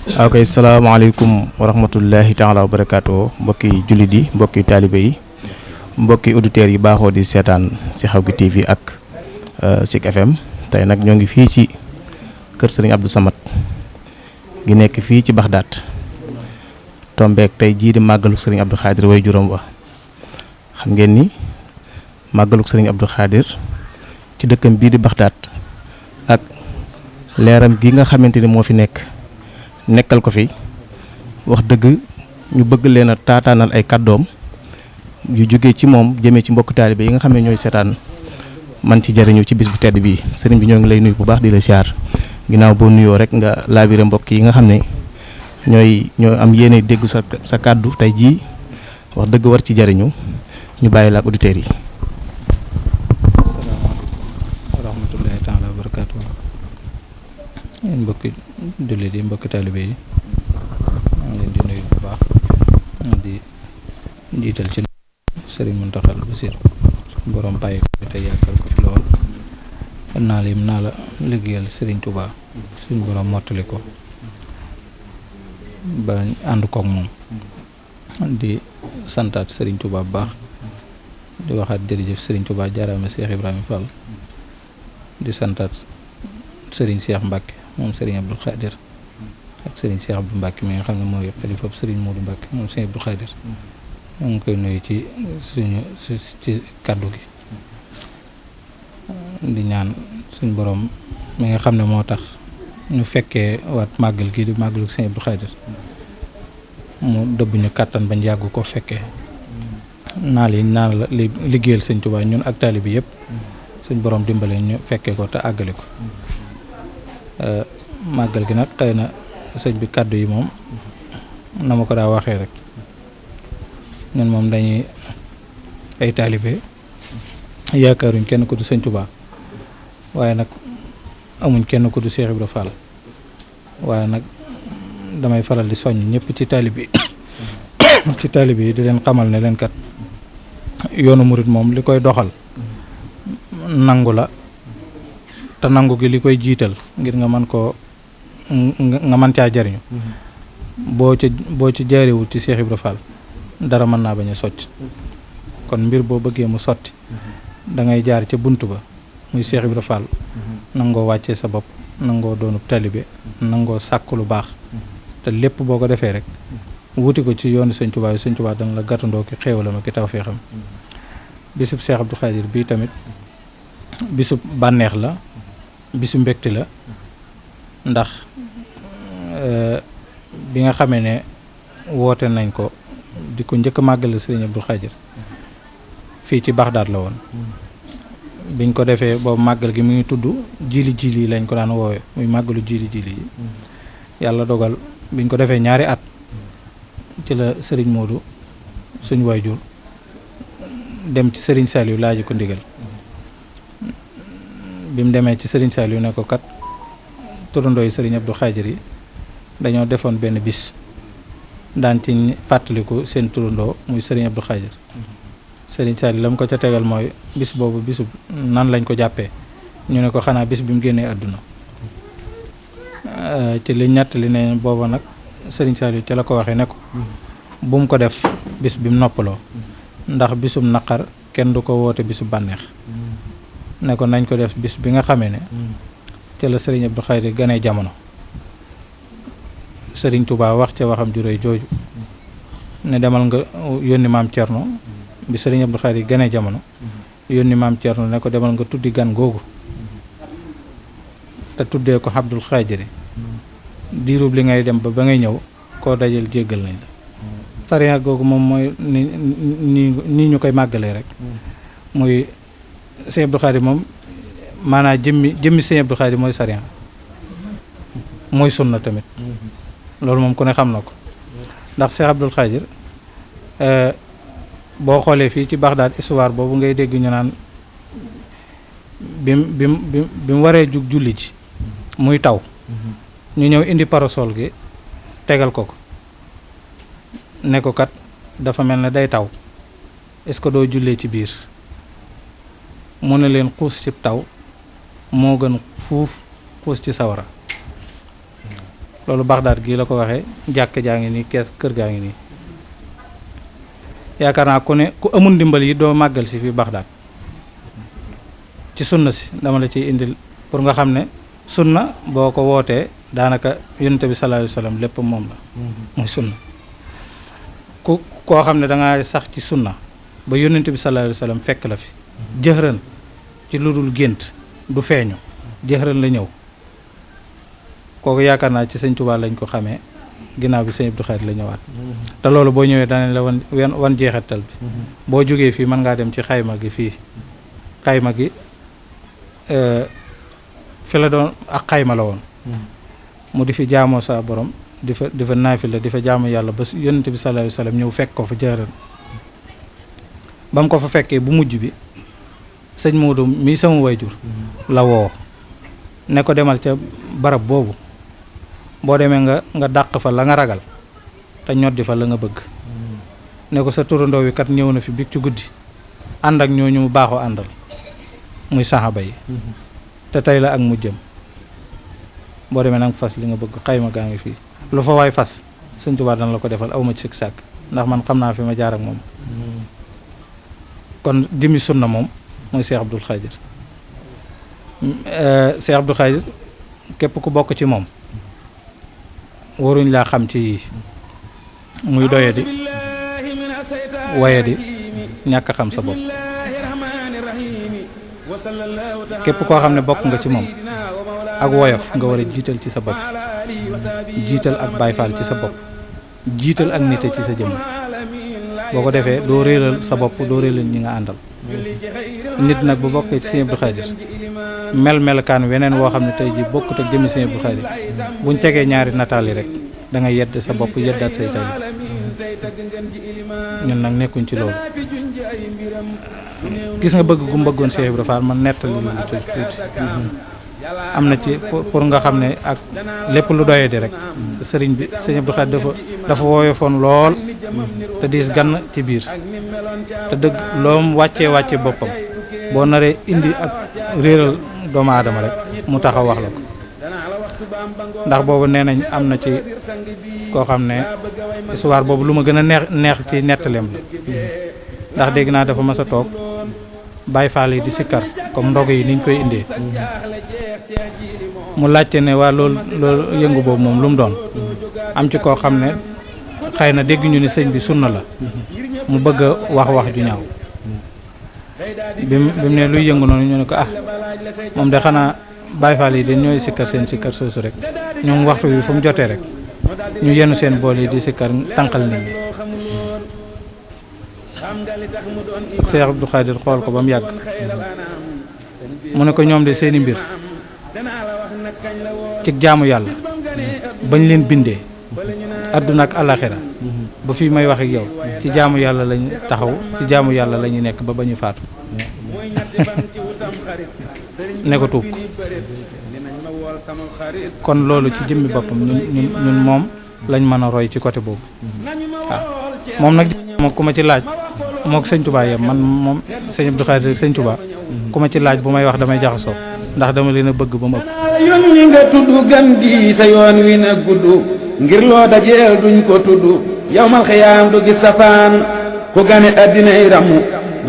ok salaamaaleykum wa rahmatullahi taala wa barakaatu mbokki jullit yi mbokki taalibe yi mbokki auditeurs yi baaxoo di seetaan si Xew-gi TV ak Zik FM tey nag ñoo ngi fii ci kër Serigne Abdou Samad gi nekk fii ci Baxdaat tombeek tey jii di màggaluk Serigne Abdou Khadir way juróom wa xam ngeen ni màggaluk Serigne Abdou Khadir ci dëkkam bii di Baxdaat ak leeram gi nga xamante ni moo fi nekkal ko fi wax dëgg ñu bëgg leen a taataanal ay kàddoom yu jógee ci moom jëmee ci mbokk taalibe yi nga xam ne ñooy seetaan man ci jariñu ci bis bu tedd bii sëriñ bi ñoo ngi lay nuyu bu baax di la siyaar ginnaaw boo nuyoo rek nga laabire mbokk yi nga xam ne ñoo am yéene dégg sa kàddu tey jii wax dëgg war ci jariñu ñu bàyyi la ak auditeurs yi. asalaamaaleykum wa rahmatullahi taala wa barakaatu. yéen mbokki jullit yi mbokki taalibe yi maa ngi leen di nuyu bu baax di jiital ci Sëriñ Muntaxa Basiir borom bàyyi ko fi te yàggal ko fi lool naa lim naa la liggéeyal Sëriñ Tuubaa suñ borom mottali ko ba ànd koog moom di santaat Sëriñ Tuubaa bu baax di waxaat jërëjëf Sëriñ Tuubaa jaaraama Cheikh Ibrahima Fall di santaat Sëriñ Cheikh Mbacke moom Sëriñ Abdou Khadir ak Sëriñ Cheikh Abdou Mbacke mi nga xam ne mooy xalifa Sëriñ Modou Mbacke moom Sëriñ Abdou Khadir ñoo ngi koy nuyu ci ci kàddu gi di ñaan suñ borom mi nga xam ne moo tax ñu fekkee waat màggal gi di màggalu Sëriñ Abdou Khadir mu dëbb ñu kàttan bañ yàgg ko fekkee naal yi naan la liggéeyal Sëriñ Tuubaa ñun ak taalibe bi yëpp suñ borom dimbale ñu fekkee ko te àggale ko màggal gi nag xëy na sëñ bi kàddu yi moom na ma ko daa waxee rek ñun moom dañuy ay taalibe yaakaaruñ kenn ku du Sëñ Tuubaa waaye nag amuñ kenn ku du Cheikh Ibra Fall waaye nag damay faral di soññ ñëpp ci taalibe ci taalibe yi di leen xamal ne leen kat yoonu murit moom li koy doxal nangu la te nangu gi li koy jiital ngir nga mën koo nga mën caa jariñu boo ci jaarewul ci Cheikh Ibra Fall dara mën naa bañ a sotti kon mbir boo bëggee mu sotti da ngay jaar ca bunt ba muy Cheikh Ibra Fall nangoo wàccee sa bopp nangoo doonub talibe nangoo sàkk lu baax te lépp boo ko defee rek wuti ko ci yoonu Sëñ Tuubaa Sëñ Tuubaa dana la gàttandoo ki xéewala ma ki tawfeexam bisub Cheikh Abdou Khadir bii tamit bisub bànneex la bisu mbégte la ndax bi nga xamee ne woote nañ ko di ko njëkk a màggale Sëriñ Abdou Khadir fii ci Baxdaat la woon biñ ko defee boobu màggal gi mu ngi tudd jili yi lañ ko daan woowe muy màggalu jili yi yàlla dogal biñ ko defee ñaari at ci la Sëriñ Moodu suñ waajur dem ci Sëriñ Saliou laaj ko ndigal bi mu demee ci Sëriñ Saliou ne ko kat turandoo yi Sëriñ Abdou Khadir yi dañoo defoon benn bis daan ci fàttaliku seen turandoo muy Sëriñ Abdou Khadir Sëriñ Saliou la mu ko ca tegal mooy bis boobu bisu nan lañ ko jàppee ñu ne ko xanaa bis bi mu génnee àdduna ci li ñettali ne booba nag Sëriñ Saliou ca la ko waxee ne ko bu mu ko def bis bi mu noppaloo ndax bisum naqar kenn du ko woote bisu bànneex ne ko nañ ko def bis bi nga xamee ne ca la Sëriñ Abdou Khadir ganee jamono Sëriñ Tuubaa wax ca waxam ju réy jooju ne demal nga yónni maam Cerno bi Sëriñ Abdou Khadir ganee jamono yónni maam Cerno ne ko demal nga tuddi gan googu te tuddee ko Abdul Xaadiri diirub li ngay dem ba ngay ñëw koo dajal jéggal nañ la sariya googu moom mooy ni ñu koy màggalee rek muy Sëriñ Abdou Khadir moom maanaam jëmmi Sëriñ Abdou Khadir mooy sariya mooy sunna tamit loolu moom ku ne xam na ko ndax Cheikh Abdou Khadir boo xoolee fii ci Baxdaad histoire boobu ngay dégg ñu naan bi mu waree jug julli ji muy taw ñu ñëw indi parasol gi tegal ko ne ko kat dafa mel ne day taw est-ce que doo jullee ci biir mu ne leen xuus ci taw moo gën fuuf xuus ci sawara loolu Baxdaad gii la ko waxee jàkk jaa ngi nii kees kër gaa ngi nii yaakaar naa ku ne ku amul ndimbal yi doo màggal si fii Baxdaad ci sunna si dama la ciy indil pour nga xam ne sunna boo ko wootee daanaka yonent bi sallallahu alayhi wa sallam lépp moom la muy sunna koo xam ne danga sax ci sunna ba yonent bi sallallahu alayhi wa sallam fekk la fi jëxëran ci lu dul gént du feeñu jëxëran la ñëw kooku yaakaar naa ci sëñ Tuubaa lañ ko xamee ginnaaw bi sëñ Abdou Khadre la ñëwaat te loolu boo ñëwee danañ la wan jeexatal bi boo jógee fii mën ngaa dem ci xayma gi fii xayma gi fi la doon ak xayma la woon mu di fi jaamoo sa borom di fa naafila di fa jaamu yàlla ba yonent bi sallallahu alayhi wa sallam ñëw fekk ko fa jëxëran ba mu ko fa fekkee bu mujj bi sëñ Moodu mii sama wayjur la woo ne ko demal ca barab boobu boo demee nga dàq fa la nga ragal te ñoddi fa la nga bëgg ne ko sa turandoo wi kat ñëw na fi big ci guddi ànd ak ñooñu mu baaxoo àndal muy saxaaba yi te tey la ak mujjam boo demee nanga fas li nga bëgg xayma gaa ngi fii lu fa waay fas Sëñ Tuubaa dana la ko defal awma ci sikk sàkk ndax man xam naa fi ma jaar ak moom kon jëmi sunna moom mooy Cheikh Abdoul Khadir Cheikh Abdoul Khadir képp ku bokk ci moom waruñ laa xam ci yii muy doye di waye di ñàkk a xam sa bopp képp koo xam ne bokk nga ci moom ak woyof nga war a jiital ci sa bopp jiital ak Baay Faal ci sa bopp jiital ak nite ci sa jëmm boo ko defee doo réeral sa bopp doo réeral ñi nga àndal nit nag bu bokkee ci Sëñ Abdou Khadir melokaan weneen woo xam ne tey ji bokkut ak jëmmi Sëñ Abdou Khadir buñ tegee ñaari nataal yi rek da nga yedd sa bopp yeddaat say tali ñun nag nekkuñ ci loolu gis nga bëgg gu mu bëggoon Cheikh Ibra Fall man nettali lu tuuti am na ci pour nga xam ne ak lépp lu doyee di rek sëriñ bi Sëñ Abdou Khadir dafa woyofoon lool te diis gann ci biir te dëgg loom wàcce boppam boo naree indi ak réeral doomu aadama rek mu taxaw wax la ko ndax boobu nee nañ am na ci koo xam ne histoire boobu lu ma gën a neex ci nettaleem la ndax dégg naa dafa mas a toog Baay Faal yi di sikkar comme ndog yi niñ koy indee mu laajte ne waa loolu yëngu boobu moom lu mu doon am ci koo xam ne xëy na dégg ñu ni sëñ bi sunna la mu bëgg a wax ju ñaaw bi mu ne luy yëngu noonu ñu ne ko moom de xanaa Baay Faal yi dañ ñooy sikkar seen sikkar soosu rek ñoom waxtu bi fu mu jotee rek ñu yenu seen bool yi di sikkar tànqal nit ñi Cheikh Abdou Khadir xool ko ba mu yàgg mu ne ko ñoom de seeni mbir ci jaamu yàlla bañ leen bindee àdduna ak àlaxira ba fii may wax ak yow ci jaamu yàlla lañ taxaw ci jaamu yàlla la ñu nekk ba ñu faatu ne ko tuub kon loolu ci jëmmi boppam ñun moom lañ mën a roy ci côté boobu waaw moom nag moom ku ma ci laaj moo ko sëñ Touba yem man moom sëñ Abdou Khadir sëñ Touba ku ma ci laaj bu may wax damay jaxasoo ndax dama leen a bëgg ba mu ëpp yoon ñi nga tudd gan gi sa yoon wi na gudd ngir loo dajeel duñ ko tudd yawmal xiyaam du gis safaan ku gane addinay ramu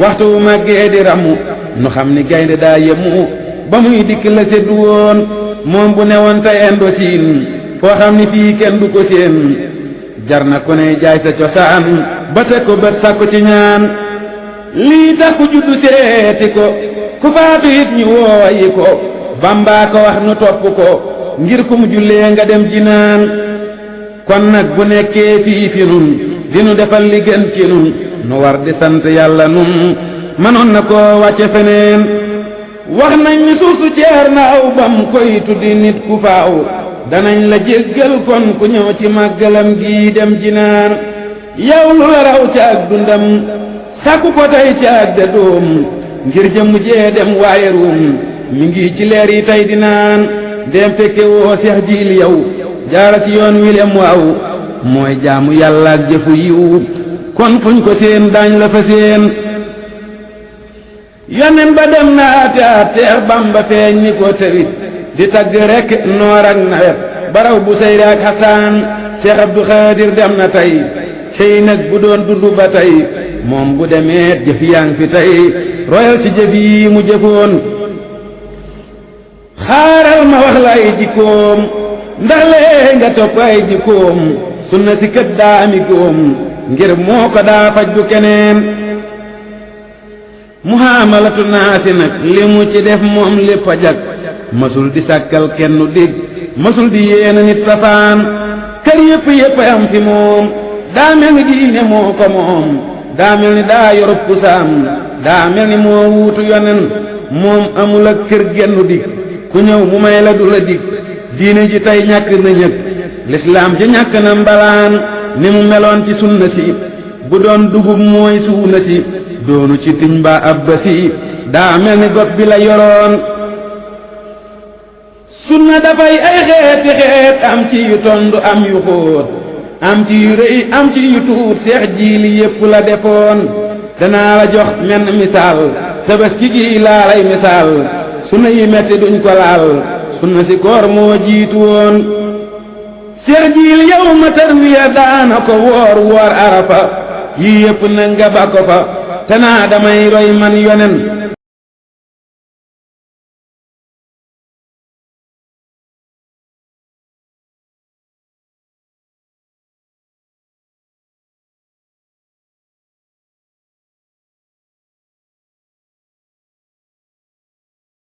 waxtu wu màggee di ramu nu xam ni gaynde daa yemu ba muy dikk la seddu woon moom bu newoon te endo siin foo xam ni fii kenn du ko seen jar na ku ne jaay sa cosaan ba teg ko bët sàkku ci ñaan lii tax ku juddu seeti ko ku faatu it ñu wooyi ko Bamba ko wax nu topp ko ngir ku mu jullee nga dem jinaan kon nag bu nekkee fii fi nun dinu defal li gën ci nun nu war di sant yàlla nun mënoon na koo wàcce feneen wax nañ ni suuf su ceer na aw bam koy tuddi nit ku faaw danañ la jéggal kon ku ñëw ci màggalam gi dem jinaan yow lu la raw ca ak dundam sàkku ko tey ca ak de doom ngir jëmu jee dem waaye ruum mi ngi ci leer yi tey di naan dem fekke woo seex jiil yow jaara ci yoon wi lem waaw mooy jaamu yàlla ak jëfu yiw kon fuñ ko seen daañ la fa seen yonen ba dem na ate at seex bamba feeñ ni ko tawit di tagg rek noor ak nawet baraw bu seyri ak xasaan Seex Abdu Xaadir dem na tey cey nag bu doon dundu ba tey moom bu demeet jëf yaa ngi fi tey royal ci jëf yi mu jëfoon xaaral ma wax la ay jikkoom ndax lee nga topp ay jikkoom sunna si kët daa ami góom ngir moo ko daa faj du keneen muhaamalatu naasi nag li mu ci def moom lépp a jag masul di sàkkal kenn dig masul di yéena nit safaan kër yépp am fi moom daa mel ni diine moo ko moom daa mel ni daa yorub kusaam daa mel ni moo wuutu yonen moom amul ak kër gennu dig ku ñëw mu may la du la dig diine ji tey ñàkk na ñëg lislaam ji ñàkk na mbalaan ni mu meloon ci sunna si bu doon dugub mooy suuna si doonu ci tiñ ba ab ba si daa mel ni gopp bi la yoroon sunna dafay ay xeeti xeet am ci yu tondu am yu xóot am ci yu rëy am ci yu tuut seex jiili yépp la defoon danaa la jox menn misaal tabaski gi laa lay misaal sunna yi metti duñ ko laal sunna si koor moo jiitu woon seex jiili yow ma tarwiya daana ko woor arafa yii yépp na nga ba ko fa te naa damay roy man yonen